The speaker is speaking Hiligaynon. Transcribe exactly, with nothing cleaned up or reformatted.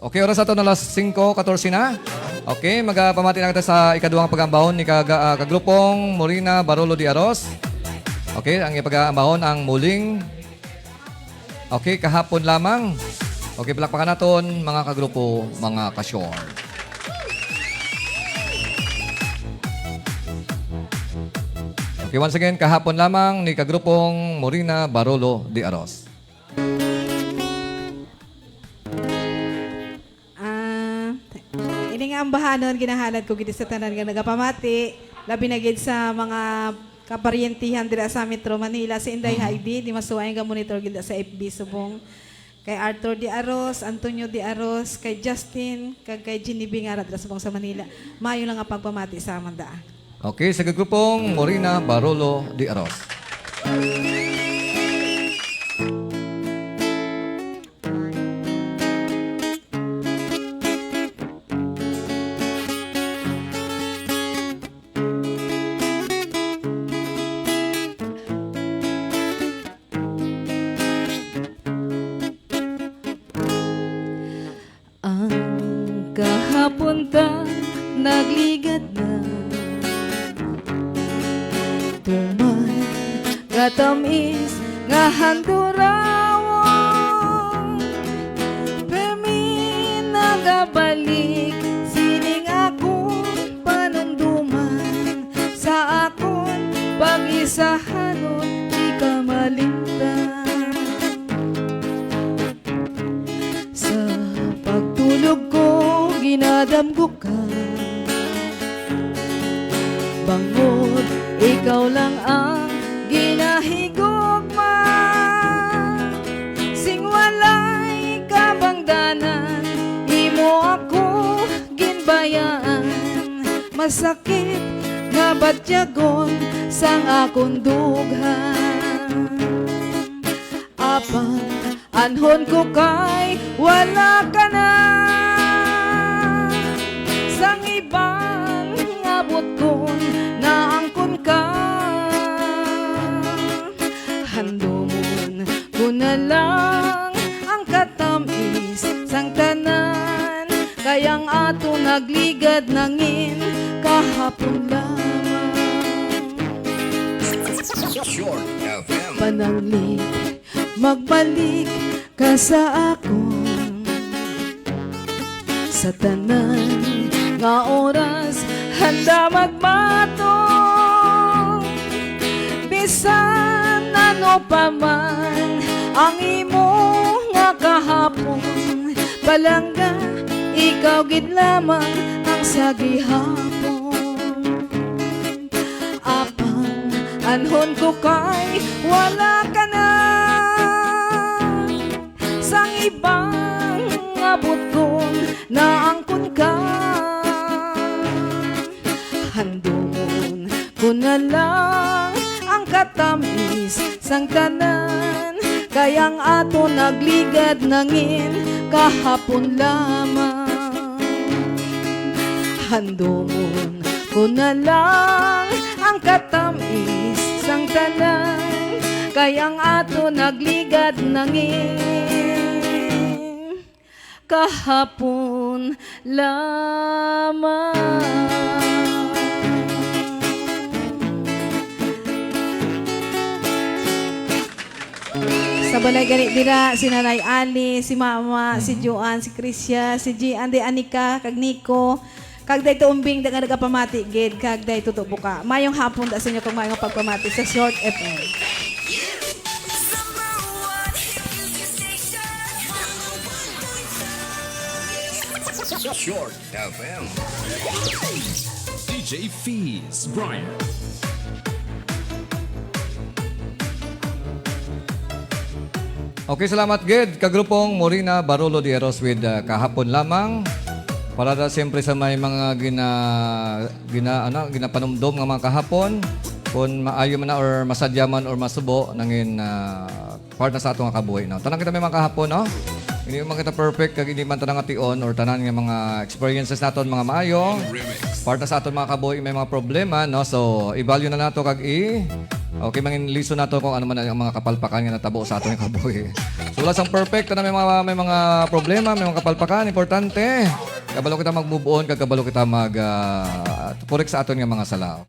Okay, oras ato na alas singko katorse na. Okay, magapamati na kita sa ikaduhang pag-ambahon ni kaga-, ah, kagrupong Morina Barolo de Aros. Okay, ang ipag-ambahon ang muling. Okay, kahapon lamang. Okay, palakpakan naton, mga kagrupo, mga ka-short. Okay, once again, kahapon lamang ni kagrupong Morina Barolo de Aros. Ah, ini nga ambahanon ginahalad ko gid sa tanan nga nagapamati, labi na gid sa mga kaparyentihan dira sa Metro Manila, si Inday Mhm. Heidi, di masuway nga monitor gid sa F B subong. Kay Arthur de Aros, Antonio de Aros, kay Justin, kag kay Jeannie Bingara dira subong sa Manila. Maayo lang nga pagpamati sa amanda. Okay, sa kagrupong Morina Barolo de Aros. Ang kahapon ta nagligad na. Tuman nga tamis nga handurawon, permi nagabalik sining akon panumduman. Sa akon pag-isahanon, di ka malimtan. Sa pagtulog ko, ginadamgo ka. Bangod ikaw lang ang ginahigugma. Sing walay kabangdanan, imo ako ginbayaan. Masakit nga batyagon sang akon dughan. Apan anhon ko kay wala ka na. Sang ibang abot kon naangkon ka, handomon ko na lang ang katamis sang tanan, kay ang ato nagligad nangin kahapon lamang. Short F M. Pananglit magbalik ka sa akon. Sa tanan nga oras, handa magbaton. Bisan ano pa man ang imo nga kahapon, palangga, ikaw gid lamang ang sa gihapon. Apan anhon ko kay wala ka na. Sang ibang abot kon naangkon ka, handomon ko na lang ang katamis sang tanan, kay ang ato nagligad nangin kahapon lamang. Handomon ko na lang ang katamis sang tanan, kay ang ato nagligad nangin kahapon lamang. Sa balay gani dira, si Nanay Ali, si Mama, si Mhm. Joanne, si Krisya, si Gian, Day Anika, kag Nico, kag Day Tumbing, nga nagapamati gid, kag Day Tuto Buka. Mayong hapon da sa inyo, kag mayong pagpamati sa Short F M. Short F M. D J Fizz Bryant. Okay, salamat gid, kagrupong Morina Barolo de Aros with, uh, Kahapon Lamang. Para da siyempre sa may mga gina-, gina-, ano, ginapanumdom nga mga kahapon, kung maayo man na or masadya man or masubo, nangin, uh, part na sa ato nga kabuhi, no? Tanan kita may mga kahapon, no? Hindi man kita perfect, kag hindi man tanan nga tion or tanan nga mga experiences naton mga maayo. Part na sa aton mga kabuhi, may mga problema, no? So, i-value na nato kag i-, Okay, mangin lesson nato kung ano man ang mga kapalpakan nga natabo sa aton kabuhi. So, wala sang perfect, na may mga, may mga problema, may mga kapalpakan, importante. Kabalo kita mag-move on, kag kabalo kita mag, ah, correct sa aton nga mga sala.